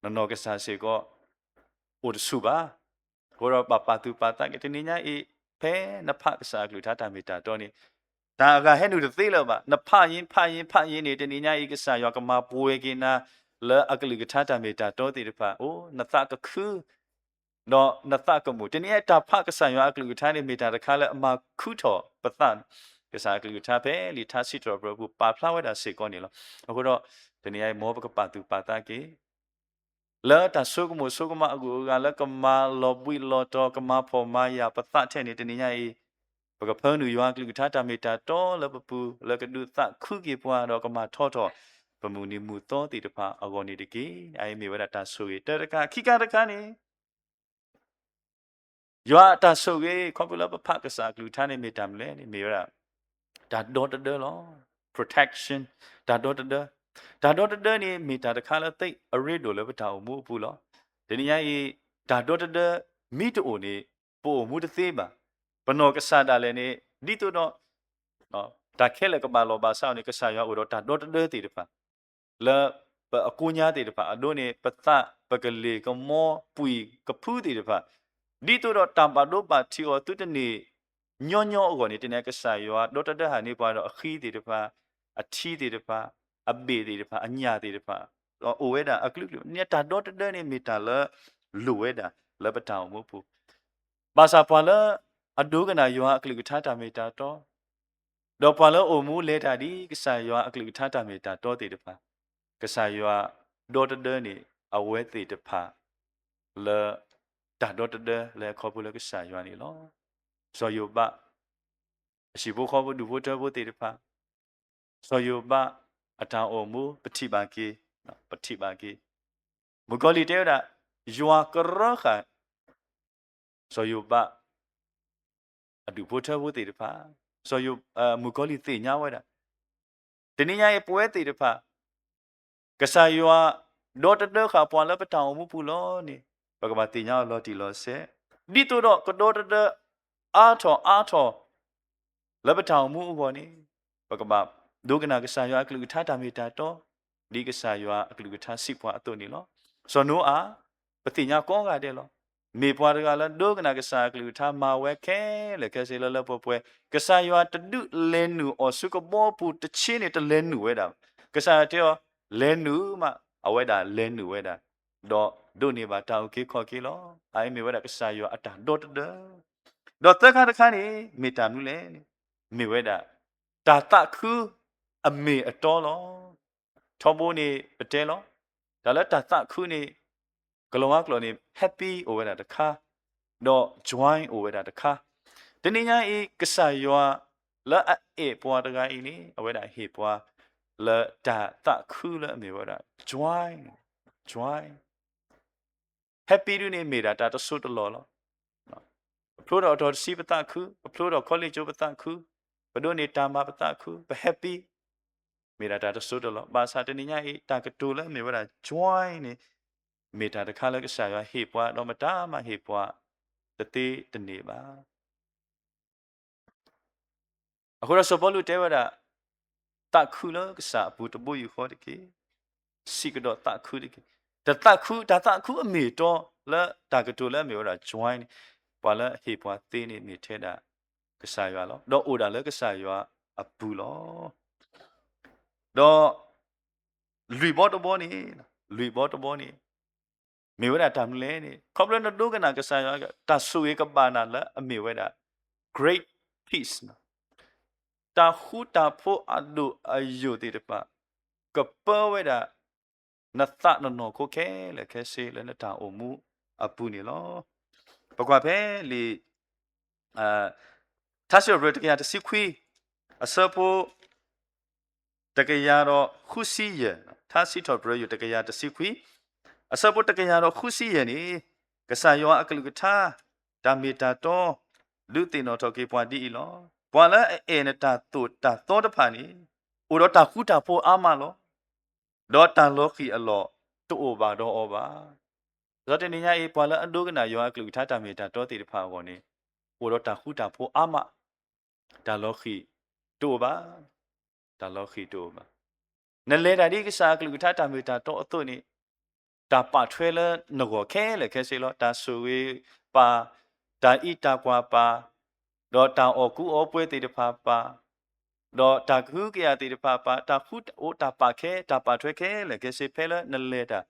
နနီၢ်ကစၢ်စ့ၢ်ကီး အိၣ်တဆူၣ်ဘၣ်. အဃိဒီးဘၣ်ပာ်သူၣ်ပာ်သးက့ၤ တနံၤညါအံၤ ဖဲနဖးကစၢ်အကလုၢ်ကထါတၢ်မ့ၢ်တၢ်တီန့ၣ် တၢ်အဂၤဟဲနုာ်တသ့လၢၤဘၣ်. နဖးယံၤဖးယံၤဖးယံၤန့ၣ် တနံၤညါအံၤ ကစၢ်ယွၤကမၤပှဲၤက့ၤနၤ လၢအကလုၢ်ကထါတၢ်မ့ၢ်တၢ်တီသ့ၣ်တဖၣ် အိၣ်နသးကခု ဒီးနသးကမုာ်. တနံၤညါအံၤတၢ်ဖးကစၢ်ယွၤအကလုၢ်ကထါန့ၣ် မ့ၢ်တၢ်တခါလၢအမၤခုထီၣ်ပသး, ကစၢ်အကလုၢ်ကထါဖဲလံာ်ထါစံးထီၣ်ပတြၢၤပူၤ ပာ်ဖျါဝဲဒၣ်စ့ၢ်ကီးန့ၣ်လီၤ. အဃိဒီး တနံၤညါအံၤ မ်ပကပာ်သူၣ်ပာ်သးက့ၤ လၢတၢ်ဆိကမိၣ်ဆိကမးအဂုၤအဂၤ လၢကမၤလီၤဘှံးလီၤတီၤ ကမၤဖှီၣ်မၤယာ်ပသးထဲန့ၣ် တနံၤညါအံၤ ပကဖၢနုာ်ယွၤအကလုၢ်ကထါတၢ်မ့ၢ်တၢ်တီလၢပပူၤ လၢကဒုးသးခုက့ၤပှၤ ဒီးကမၤထီထီၣ် ပမုၢ်နံၤမုၢ်သီသ့ၣ်တဖၣ်အဂီၢ်န့ၣ်တက့ၢ်. အအံၤမ့ၢ်ဝဲဒၣ်တၢ်ဆိၣ်ဂ့ၤတၢတခါ, ခံခါတခါန့ၣ် ယွၤအတၢ်ဆိၣ်ဂ့ၤ ခီဖျိလၢပဖးကစၢ်အကလုၢ်ကထါန့ၣ် မ့ၢ်တၢ်မနုၤလဲၣ်န့ၣ် မ့ၢ်ဝဲဒၣ် တၢ်ဒီတဒၢလီၤ. Protection, တၢ်ဒီတဒၢ, တၢ်ဒီတဒၢန့ၣ် မ့ၢ်တၢ်တခါလၢသ့အရ့ဒိၣ်လၢပတၢ်အိၣ်မူအပူၤလီၤ. တနံၤညါအံၤ တၢ်ဒီတဒၢမ့ၢ်တအိၣ်န့ၣ် ပအိၣ်မူတသ့ဘၣ်. ပနီၢ်ကစၢ်ဒၣ်လဲာ်န့ၣ် ဒ်သိးဒီး တၢ်ခဲလၢာ်ကဘၣ်လီၤဘၣ်စးအီၤန့ၣ် ကစၢ်ယွၤအိၣ်ဒီးတၢ်ဒီတဒၢသ့ၣ်တဖၣ် လၢပအကိညါသ့ၣ်တဖၣ် အဒိန့ၣ် ပသးပကလ့ၤကမီပှံၤကဖုသ့ၣ်တဖၣ် ဒ်သိးဒီးတၢ်ဘၣ်ဒိဘၣ်ထံးအီၤသုတန့ၢ်ညီညီအဂီၢ်န့ၣ် တနံၤညါကစၢ်ယွၤဒီတဒၢဟးန့ၢ်ပှၤဒီးအဃံသ့ၣ်တဖၣ်, အထံသ့ၣ်တဖၣ်, အဘ့ၣ်သ့ၣ်တဖၣ်, အညၣ်သ့ၣ်တဖၣ်, ဒီးအိၣ်ဝဲဒၣ်အကလုာ်ကလုာ်န့ၣ် တၢ်ဒီတဒၢန့ၣ်မ့ၢ်တၢ်လၢလိၣ်ဝဲဒၣ်လၢပတၢ်အိၣ်မူပူၤ ဘၣ်ဆၣ်ပှၤလၢအဒိကနၣ်ယွၤအကလုၢ်ကထါတၢ်မ့ၢ်တၢ်တီ, ဒီးပှၤလၢအိၣ်မူလဲၤတၢ်ဒ်ကစၢ်ယွၤအကလုၢ်ကထါတၢ်မ့ၢ်တၢ်တီသ့ၣ်တဖၣ်, ကစၢ်ယွၤဒီတဒၢန့ၣ် အဝဲသ့ၣ်တဖၣ် လၢတၢ်ဒီတဒၢလၢအခီဖျိလၢကစၢ်ယွၤန့ၣ်လီၤ. စီၤယိၤဘး အဟံၣ်ဖိဃီဖိဒူၣ်ဖိထၢဖိသ့ၣ်တဖၣ်, စီၤယိၤဘးအတၢ်အိၣ်မူ ပထံၣ်ဘၣ်က့ၤ, ပထံၣ်ဘၣ်က့ၤ, မုၣ်ကီၤလံၢ်တဲဝဲဒၣ်, ယွၤကရၢဃာ် စီၤယိၤဘး အဒူၣ်ဖိထၢဖိသ့ၣ်တဖၣ်, စီၤယိၤ, မုၣ်ကီၤလံၢ်သ့ၣ်ညါဝဲဒၣ်, တနံၤညါအံၤပဝဲသ့ၣ်တဖၣ် ကစၢ်ယွၤဒီတဒၢဃာ်ပှၤလၢပတၢ်အိၣ်မူပူၤလီၤန့ၣ် ပကဘၣ်သ့ၣ်ညါအီၤလီၤတံၢ်လီၤဆဲး, ဒ်သိးဒီးကဒီတဒၢအါထီၣ်အါထီၣ် လၢပတၢ်အိၣ်မူအဂီၢ်န့ၣ် ပကဘၣ်ဒိကနၣ်ကစၢ်ယွၤအကလုၢ်ကထါတၢ်မ့ၢ်တၢ်တီ, ဒ်ကစၢ်ယွၤအကလုၢ်ကထါစံးပှၤအသိးန့ၣ်လီၤ. စီၤနိအၤ, ပသ့ၣ်ညါကိးဂၤဒဲးလီၤ. မ့ၢ်ပှၤတဂၤလၢဒိကနၣ်ကစၢ်အကလုၢ်ကထါ မၤဝဲခဲလၢာ်ခဲဆ့လၢလၢပှဲၤပှဲၤ, ကစၢ်ယွၤတဒုးလဲၤနုာ်အီၤဆူကဘီပူၤတဆ့န့ၣ် တလဲၤနုာ်ဝဲဒၣ်, ကစၢ်ယွၤတဲအီၤ လဲၤနုာ်မး, အဝဲဒၣ်လဲၤနုာ်ဝဲဒၣ်, ဒီးဒိးန့ၢ်ဘၣ်တၢ်အုၣ်က့ၤခီၣ်က့ၤလီၤ. အအံၤမ့ၢ်ဝဲဒၣ်ကစၢ်ယွၤအတၢ်ဒီတဒၢ ဒီးသၢခါတခါန့ၣ် မ့ၢ်တၢ်မနုၤလဲၣ်န့ၣ်, မ့ၢ်ဝဲဒၣ် တၢ်သးခုအမ့ၢ်အတီလီၤ. ထီဘိန့ၣ်ပတဲလီၤ, တၢ်လၢတၢ်သးခုန့ၣ် ကလီၤဝါကျိာ်န့ၣ် happy အိၣ်ဝဲဒၣ်တခါ, ဒီး joy အိၣ်ဝဲဒၣ်တခါ. တနံၤညါအံၤ ကစၢ်ယွၤလၢအအဲၣ်ပှၤတဂၤအံၤန့ၣ် အဝဲဒၣ်ဟ့ၣ်ပှၤလၢတၢ်သးခုလၢအမ့ၢ်ဝဲဒၣ် joy, joy happy ဒုန့ၣ်မ့ၢ်ဒၣ်တၢ်တစိၢ်တလီၢ်လီၤ. ပဖျိထီၣ်အတီၤတဆံပသးခု, ပဖျိထီၣ် college ပသးခု, ပဒိးန့ၢ်တၢ်မၤပသးခု, ပ happy မ့ၢ်ဒၣ်တၢ်တစိၢ်တလီၢ်. ဘၣ်ဆၣ်တနံၤညါအံၤ တၢ်ကတိၤလၢအမ့ၢ်ဝဲဒၣ် joy န့ၣ် မ့ၢ်တၢ်တခါလၢကစၢ်ယွၤဟ့ၣ်ပှၤ ဒီးမတၤမၤဟ့ၣ်ပှၤတသ့တန့ၢ်ဘၣ်. အဃိဒီးစီၤပီလူးတဲဝဲဒၣ်, သးခုလၢကစၢ်အပူၤတဘိယူၢ်ဃီတက့ၢ်. စံးကဒီးသးခုတက့ၢ်. တသးခု, တၢ်သးခုအမ့ၢ်အတီလၢတၢ်ကတိၤလၢအမ့ၢ်ဝဲဒၣ် joy န့ၣ်, ပှၤလၢအဟ့ၣ်ပှၤသ့န့ၣ်မ့ၢ်ထဲဒၣ်ကစၢ်ယွၤလီၤ. ဒီးအိၣ်ဒၣ်လၢကစၢ်ယွၤအပူၤလီၤ. ဒီးလွံၢ်ဘီတဘီန့ၣ်, လွံၢ်ဘီတဘီန့ၣ် မ့ၢ်ဝဲဒၣ်တၢ်မနုၤလဲၣ်န့ၣ်, ခီဖျိနဒိကနၣ်ကစၢ်ယွၤ တၢ်ဆိၣ်ဂ့ၤကဘၣ်နၤလၢအမ့ၢ်ဝဲဒၣ် great peace န့ၣ်, တၢ်ဃူတၢ်ဖိးအဒိၣ်အယိာ်သ့ၣ်တဖၣ် ကပၢဝဲဒၣ် နသးနနီၢ်ခိခဲလၢာ်ခဲဆ့လၢနတၢ်အိၣ်မူအပူၤန့ၣ်လီၤ. ပကွၢ်ဖဲလံာ် ထါစံးထီၣ်ပတြၢၤတကယၤတဆံခွံ, အဆၢဖိ တကယၤဒီးဃုဆံယဲၢ်, ထါစံးထီၣ်ပတြၢၤယိာ်တကယၤတဆံခွံ, အဆၢဖိတကယၤဒီးဃုဆံယဲၢ်န့ၣ်, ကစၢ်ယွၤအကလုၢ်ကထါ တၢ်မ့ၢ်တၢ်တီ ဒုးသ့ၣ်နီၣ်ထီၣ်က့ၤပှၤဒ်အံၤလီၤ. ပှၤလၢအအဲၣ်နတၢ်သိၣ်တၢ်သီတဖၣ်န့ၣ် အိၣ်ဒီးတၢ်ဃူတၢ်ဖိးအါမးလီၤ. ဒီးတၢ်လီၤဃံၣ်အလီၢ်တအိၣ်ဘၣ်ဒီးအီၤဘၣ်. ဒီးတနံၤညါအံၤ ပှၤလၢအဒိကနၣ်ယွၤအကလုၢ်ကထါတၢ်မ့ၢ်တၢ်တီသ့ၣ်တဖၣ်အဂီၢ်န့ၣ်, အိၣ်ဒီးတၢ်ဃူတၢ်ဖိးအါမး, တၢ်လီၤဃံၣ်တအိၣ်ဘၣ်, တၢ်လီၤဃံၣ်တအိၣ်ဘၣ်. နလဲၤတၢ်ဒ်ကစၢ်အကလုၢ်ကထါတၢ်မ့ၢ်တၢ်တီအသိးန့ၣ်, တၢ်ပာ်ထွဲလၢနဂီၢ်ခဲလၢာ်ခဲဆ့လီၤ. တၢ်ဆိၣ်ဂ့ၤပၢ်, တၢ်အံးတၢ်ကွၢ်ပၢ်, ဒီးတၢ်အီၣ်ကူအီပှဲၤသ့ၣ်တဖၣ်ပၢ်, ဒီးတၢ်ကဟုကယာ်သ့ၣ်တဖၣ်ပၢ်, တၢ်ဃူတၢ်ဖိးတၢ်ပာ်ခဲ, တၢ်ပာ်ထွဲခဲလၢာ်ခဲဆ့ ဖဲလၢနလဲၤတၢ်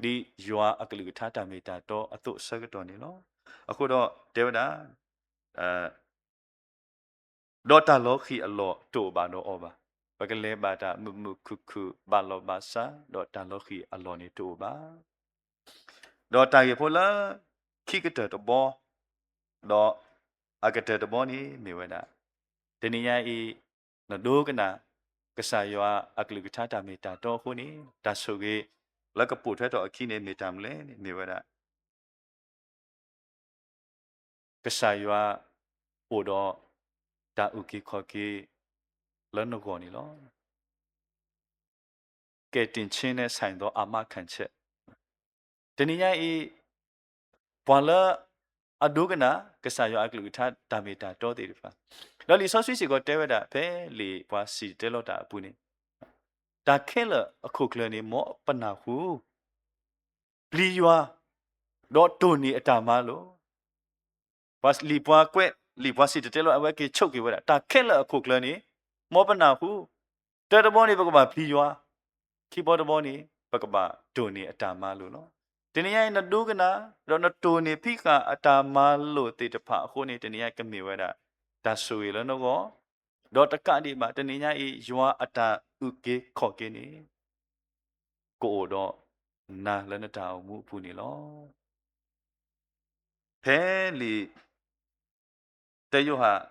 ဒ်ယွၤအကလုၢ်ကထါတၢ်မ့ၢ်တၢ်တီအသိးအဆၢကတီၢ်န့ၣ်လီၤ. အဃိဒီးတဲဝဲဒၣ် ဒီးတၢ်လီၤဃံၣ်အလီၢ်တအိၣ်ဘၣ်ဒီးအီၤဘၣ်. ပကလဲၤဘၣ်တၢ်မုာ်မုာ်ခုၣ်ခုၣ် ဘၣ်လီၢ်ဘၣ်စး, ဒီးတၢ်လီၤဃံၣ်အလီၢ်န့ၣ်တအိၣ်ဘၣ်. ဒီးတၢ်ဂ့ၢ်ဖိလၢခံကတၢၢ်တဘီ, ဒီးအကတၢၢ်တဘီန့ၣ်မ့ၢ်ဝဲဒၣ်, တနံၤညါအံၤ နဒိကနၣ် ကစၢ်ယွၤအကလုၢ်ကထါတၢ်မ့ၢ်တၢ်တီအဃိန့ၣ်, တၢ်ဆိၣ်ဂ့ၤလၢကပိာ်ထွဲထီၣ်အခံန့ၣ်မ့ၢ်တၢ်မနုၤလဲၣ်န့ၣ် မ့ၢ်ဝဲဒၣ် ကစၢ်ယွၤအိၣ်ဒီးတၢ်အုၣ်က့ၤခီၣ်က့ၤလၢနဂီၢ်န့ၣ်လီၤ. ကယ်တင်ခြင်းနဲ့ဆိုင်သောအာမခံချက်. တနံၤညါအံၤ ပှၤလၢအဒိကနၣ် ကစၢ်ယွၤအကလုၢ်ကထါတၢ်မ့ၢ်တၢ်တီသ့ၣ်တဖၣ်, ဒီးလံာ်စီဆှံစ့ၢ်ကီးတဲဝဲဒၣ် ဖဲလံာ်ပှၤစံၣ်တဲၤတဲလီၤတၢ်အပူၤန့ၣ်, တၢ်ခဲလၢာ်အခိၣ်ကျၢၢ်န့ၣ် မ်ပနၢ်ဟူ ပျံၤယွၤ, ဒီးတိၢ်န့ၢ်အတၢ်မၤလိာ်. ပှၤလံာ်ပှၤကွဲး လံာ်ပှၤစံၣ်တဲၤတဲလီၤ အဝဲက့ၤဆိးက့ၤဝဲဒၣ် တၢ်ခဲလၢာ်အခိၣ်ကျၢၢ်န့ၣ် မ်ပနၢ်ဟူ, တၢတဘီန့ၣ် ပကဘၣ်ပျံၤယွၤ, ခံဘီတဘီန့ၣ် ပကဘၣ်တိၢ်န့ၢ်အတၢ်မၤလိာ်လီၤ. တနံၤညါအံၤ နဒိကနၣ် ဒီးနတိၢ်န့ၢ်ဖံးဃာ်အတၢ်မၤလိာ်သ့ၣ်တဖၣ်အဃိန့ၣ် တနံၤညါအံၤကမ့ၢ်ဝဲဒၣ် တၢ်ဆိၣ်ဂ့ၤလၢနဂီၢ်, ဒီးတကးဒံးဘၣ် တနံၤညါအံၤ ယွၤအတၢ်အုၣ်က့ၤခီၣ်က့ၤန့ၣ် ကအိၣ်ဒီးနၤလၢနတၢ်အိၣ်မူအပူၤန့ၣ်လီၤ. ဖဲလံာ် တၢယိၤဟၣ်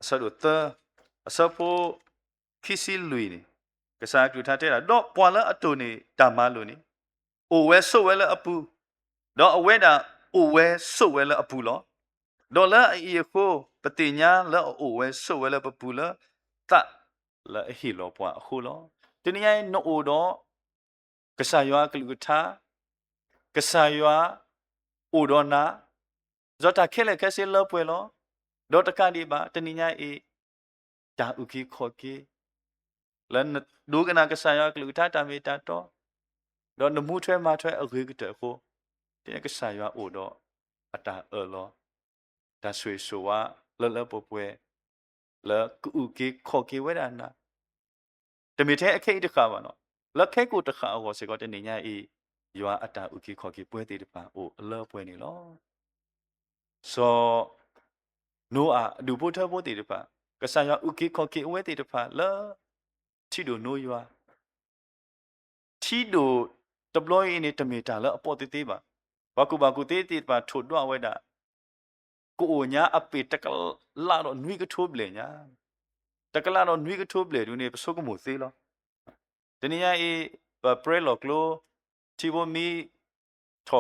အဆၢဒိၣ်သၢ အဆၢဖိ ခံဆံလွံၢ်န့ၣ်, ကစၢ်အကလုၢ်ကထါတဲဒၣ်, ဒီးပှၤလၢအတိၢ်န့ၢ်တၢ်မၤလိာ်န့ၣ် အိၣ်ဝဲဆိးဝဲလၢအပူၤ, ဒီးအဝဲဒၣ်အိၣ်ဝဲဆိးဝဲလၢအပူၤလီၤ. ဒီးလၢအအံၤအဃိ ပသ့ၣ်ညါလၢအအိၣ်ဝဲဆိးဝဲလၢပပူၤလၢ သးလၢအဟ့ၣ်လီၤပှၤအဃိလီၤ. တနံၤညါအံၤ နအိၣ်ဒီး ကစၢ်ယွၤအကလုၢ်ကထါ, ကစၢ်ယွၤအိၣ်ဒီးနၤ, ဒီးတၢ်ခဲလၢာ်ခဲဆ့လၢပှဲၤလီၤ. ဒီးတကးဒံးဘၣ် တနံၤညါအံၤ တၢ်အုၣ်က့ၤခီၣ်က့ၤ လၢနဒိကနၣ်ကစၢ်ယွၤအကလုၢ်ကထါတၢ်မ့ၢ်တၢ်တီ, ဒီးနမူထွဲမၤထွဲအဂ့ၤကတၢၢ်အဃိ, ဒ်န့ၣ်ကစၢ်ယွၤအိၣ်ဒီးအတၢ်အၢၣ်လီၤ, တၢ်ဆိၣ်ဂ့ၤဆိၣ်ဝါလၢလၢပှဲၤပှဲၤ, လၢကအုၣ်က့ၤခီၣ်က့ၤဝဲဒၣ်နၤ, တမ့ၢ်ထဲအခဲအံၤတဃၣ်ဘၣ်နီၤ, လၢခဲကိာ်တဃၣ်အဂီၢ်စ့ၢ်ကီးတနံၤညါအံၤ, ယွၤအတၢ်အုၣ်က့ၤခီၣ်က့ၤပှဲၤသ့ၣ်တဖၣ်အိၣ်အလၢပှဲၤန့ၣ်လီၤ. စီၤနိအၤအဒူၣ်ဖိထၢဖိသ့ၣ်တဖၣ်, ကစၢ်ယွၤအုၣ်က့ၤခီၣ်က့ၤအဝဲသ့ၣ်တဖၣ်လၢ ထံဒိၣ်နိယွၤ ထံဒိၣ်တဘျီအံၤန့ၣ် တမ့ၢ်တၢ်လၢအပီၣ်သ့သ့ဘၣ်. ပှၤကူၣ်ဘၣ်ကူၣ်သ့သ့ၣ်တဖၣ်ထိၣ်ဒွးဝဲဒၣ်, ကအိၣ်ညါအပ့ၢ်တကလးဒီးနွံကထိဘျဲၣ်ညါ, တကလးဒီးနွံကထိဘျဲၣ်ဒုန့ၣ် ပဆိကမိၣ်သ့လီၤ. တနံၤညါအံၤ, ပပြဲလီၤကျိ, ထံဖိမံ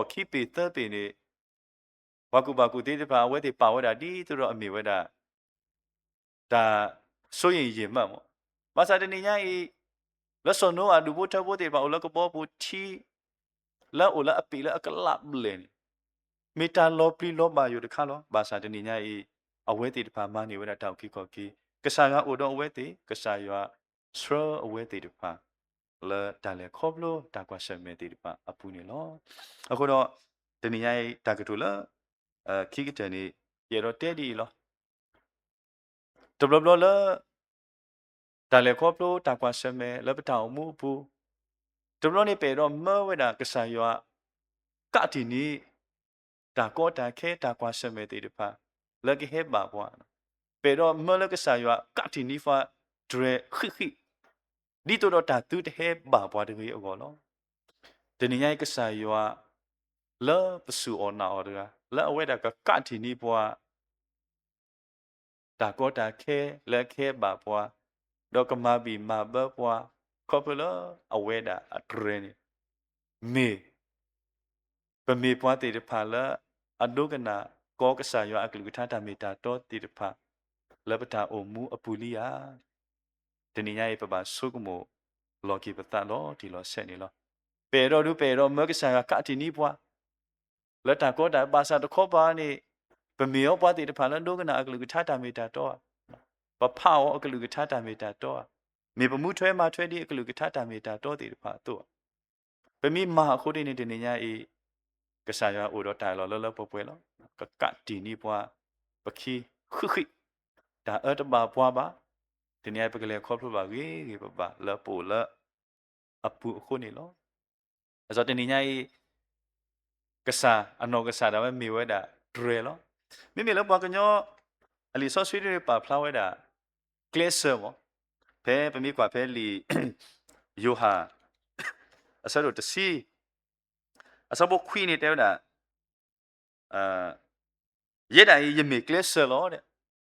ထီၣ်ခံပ့ၢ်သၢပ့ၢ်န့ၣ်, ပှၤကူၣ်ဘၣ်ကူၣ်သ့သ့ၣ်တဖၣ် အဝဲသ့ၣ်ပာ်ဝဲဒၣ်ဒ်သိးဒီးအမ့ၢ်ဝဲဒၣ် တၢ်ဆိယ့ၣ်ယ့ၣ်မၢ်မး. ဘၣ်ဆၣ်တနံၤညါအံၤ, လၢစီၤနိအၤဒူၣ်ဖိထၢဖိသ့ၣ်တဖၣ်အိၣ်လၢကဘီပူၤထံ လၢအအိၣ်လၢအပ့ၢ်လၢအကလးဘျဲၣ်န့ၣ်, မ့ၢ်တၢ်လီၤပျံၤလီၤဘၣ်ယိာ်တခါလီၤ. ဘၣ်ဆၣ်တနံၤညါအံၤ, အဝဲသ့ၣ်တဖၣ်မၤန့ၢ်ဝဲဒၣ်တၢ်အုၣ်က့ၤခီၣ်က့ၤ, ကစၢ်ယွၤအိၣ်ဒီးအဝဲသ့ၣ်, ကစၢ်ယွၤဆှၢအဝဲသ့ၣ်တဖၣ် လၢတၢ်လဲၤခီဖျိတၢ်ကွၢ်ဆၢၣ်မဲာ်သ့ၣ်တဖၣ်အပူၤန့ၣ်လီၤ. အဃိဒီး, တနံၤညါအံၤတၢ်ကတိၤလၢ ခံကတၢၢ်န့ၣ် ယအဲၣ်ဒိးတဲဒ်အံၤလီၤ. တဘျီဘျီလၢ တၢ်လဲၤခီဖျိတၢ်ကွၢ်ဆၢၣ်မဲာ်လၢပတၢ်အိၣ်မူအပူၤ, တဘျီန့ၣ် ပအဲၣ်ဒိးမၢဝဲဒၣ်ကစၢ်ယွၤ ကးတံာ်န့ၢ် တၢ်ကီတၢ်ခဲတၢ်ကွၢ်ဆၢၣ်မဲာ်သ့ၣ်တဖၣ် လၢကဟဲဘၣ်ပှၤ, ပအဲၣ်ဒိးမၢလၢကစၢ်ယွၤကးတံာ်န့ၢ်ပှၤတြဲၤဃံးဃံး, ဒ်သိးဒီးတၢ်သုတဟဲဘၣ်ပှၤတဂ့ၤအဂီၢ်လီၤ. တနံၤညါအံၤကစၢ်ယွၤ လၢပစူၢ်အီၣ်နာ်အီၤတဂၤ လၢအဝဲဒၣ်ကကးတံာ်န့ၢ်ပှၤ တၢ်ကီတၢ်ခဲလၢအကဟဲဘၣ်ပှၤ, ဒီးကမၤဘံၣ်မၤဘၢပှၤ, ခီဖျိလၢအဝဲဒၣ်အတြဲၤန့ၣ်, မ့ၢ် ပမ့ၢ်ပှၤသ့ၣ်တဖၣ်လၢအဒိကနၣ်ကီကစၢ်ယွၤအကလုၢ်ကထါတၢ်မ့ၢ်တၢ်တီသ့ၣ်တဖၣ် လၢပတၢ်အိၣ်မူအပူၤလံဧါ. တနံၤညါအံၤပဘၣ်ဆိကမိၣ်လီၤက့ၤပသးလီၤတံၢ်လီၤဆဲးန့ၣ်လီၤ. ပအဲၣ်ဒိးဒုး ပအဲၣ်ဒိးမၢကစၢ်ယွၤကးတံာ်န့ၢ်ပှၤ လၢတၢ်ကီတၢ်ဘၣ်ဆၣ်တခီပၤန့ၣ်, ပမ့ၢ်အီၤပှၤသ့ၣ်တဖၣ်လၢဒိကနၣ်အကလုၢ်ကထါတၢ်မ့ၢ်တၢ်တီဧါ, ပဖးအီၤအကလုၢ်ကထါတၢ်မ့ၢ်တၢ်တီဧါ, မ့ၢ်ပမူထွဲမၤထွဲဒ်အကလုၢ်ကထါတၢ်မ့ၢ်တၢ်တီသ့ၣ်တဖၣ်အသိးဧါ. ပမ့ၢ်မၤအဃိဒ်န့ၣ် တနံၤညါအံၤ ကစၢ်ယွၤအိၣ်ဒီးတၢ်အၢၣ်လီၤလၢလၢပှဲၤပှဲၤလီၤ. ကကးတံာ်န့ၢ်ပှၤ ပခံဃုာ်ဃံး, တၢ်အၢတဘၣ်ပှၤဘၣ်. တနံၤညါအံၤ ပကလဲၤခီဖျိဘၣ်ဂ့ၤဂ့ၤဘၣ်ဘၣ်လၢပအိၣ်လၢအပူၤအဃိန့ၣ်လီၤ. အဃိတနံၤညါအံၤ ကစၢ်အနီၢ်ကစၢ်ဒၣ်ဝဲမ့ၢ်ဝဲဒၣ် တြဲၤလီၤ. မ့မ့ၢ်လၢပှၤကညီ အလံာ်စီဆှံဒ်န့ၣ်ပာ်ဖျါဝဲဒၣ် ကျဲးစၢးမး, ဖဲပမ့ၢ်ကွၢ်ဖဲလံာ် ယိၤဟၣ် အဆၢဒိၣ်တဆံ အဆၢဖိခွံန့ၣ်တဲဝဲဒၣ် ယဲဒၣ်အံၤ ယမ့ၢ်ကျဲးစၢးလီၤ.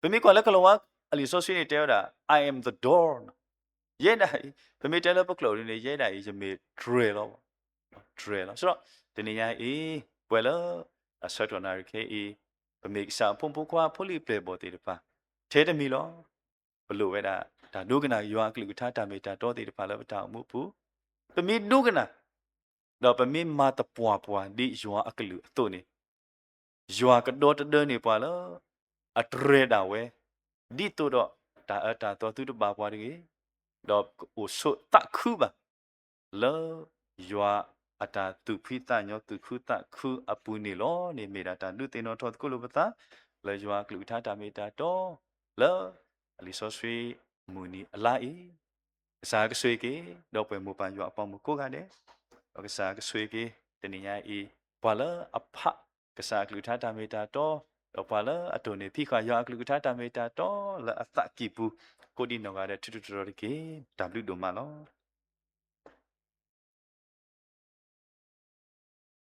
ပမ့ၢ်ကွၢ်လၢကလၤဝါ အလံာ်စီဆှံန့ၣ်တဲဝဲဒၣ် I am the door ယဲဒၣ်အံၤ, ပမ့ၢ်တဲလၢပကျိာ်ဒ်န့ၣ် ယဲဒၣ်အံၤ ယမ့ၢ်တြဲၤလီၤ. တြဲၤလီၤ. ဆိုတော့ တနံၤညါအံၤ ပှဲၤလၢ အဆၢကတီၢ်နၣ်ရံၣ်ခဲအံၤ ပမ့ၢ်ကစၢ်အဖိမုၣ်ဖိခွါဖိလံၤပျဲၢ်ဘီၣ်သ့ၣ်တဖၣ် ထဲတမံၤလီၤ. ပလိၣ်ဝဲဒၣ် တၢ်ဒိကနၣ်ယွၤအကလုၢ်ကထါတၢ်မ့ၢ်တၢ်တီသ့ၣ်တဖၣ်လၢပတၢ်အိၣ်မူအပူၤ, ပမ့ၢ်ဒိကနၣ် ဒီးပမ့ၢ်မၤသပှၢ်ပှၢ်ဒ်ယွၤအကလုၢ်အသိးန့ၣ်, ယွၤကဒီတဒၢန့ၢ်ပှၤလၢ အတြဲၤဒၣ်ဝဲ, ဒ်သိးဒီးတၢ်အၢတၢ်သီသုတဘၣ်ပှၤတဂ့ၤ, ဒီးကအိၣ်ဆိးသးခုဘၣ် လၢယွၤအတၢ်သူၣ်ဖှံသးညီသူၣ်ခုသးခုအပူၤန့ၣ်လီၤန့ၣ် မ့ၢ်ဒၣ်တၢ်ဒုးသ့ၣ်နီၣ်ထီၣ်သကိးလိာ်ပသး လၢယွၤအကလုၢ်ကထါတၢ်မ့ၢ်တၢ်တီ လၢအလံာ်စီဆှံမုၢ်နံၤအလါအံၤ, ကစၢ်ကဆိၣ်ဂ့ၤက့ၤ ဒီပုၢ်ဝဲၢ်မိၢ်ပၢ်ယွၤအပှၤမုၣ်ကိးဂၤဒဲး, ဒီးကစၢ်ကဆိၣ်ဂ့ၤက့ၤ တနံၤညါအံၤ ပှၤလၢအဖးကစၢ်အကလုၢ်ကထါတၢ်မ့ၢ်တၢ်တီ, ဒီးပှၤလၢအတိၢ်န့ၢ်ဖံးဃာ်ယွၤအကလုၢ်ကထါတၢ်မ့ၢ်တၢ်တီ လၢအသးကံၢ်ပူၤ, ကိးဒံနီၢ်ဂၤဒဲး ထုးထူးတရီတက့ၢ်. တၢ်ဘျုးဒိၣ်မးလီၤ.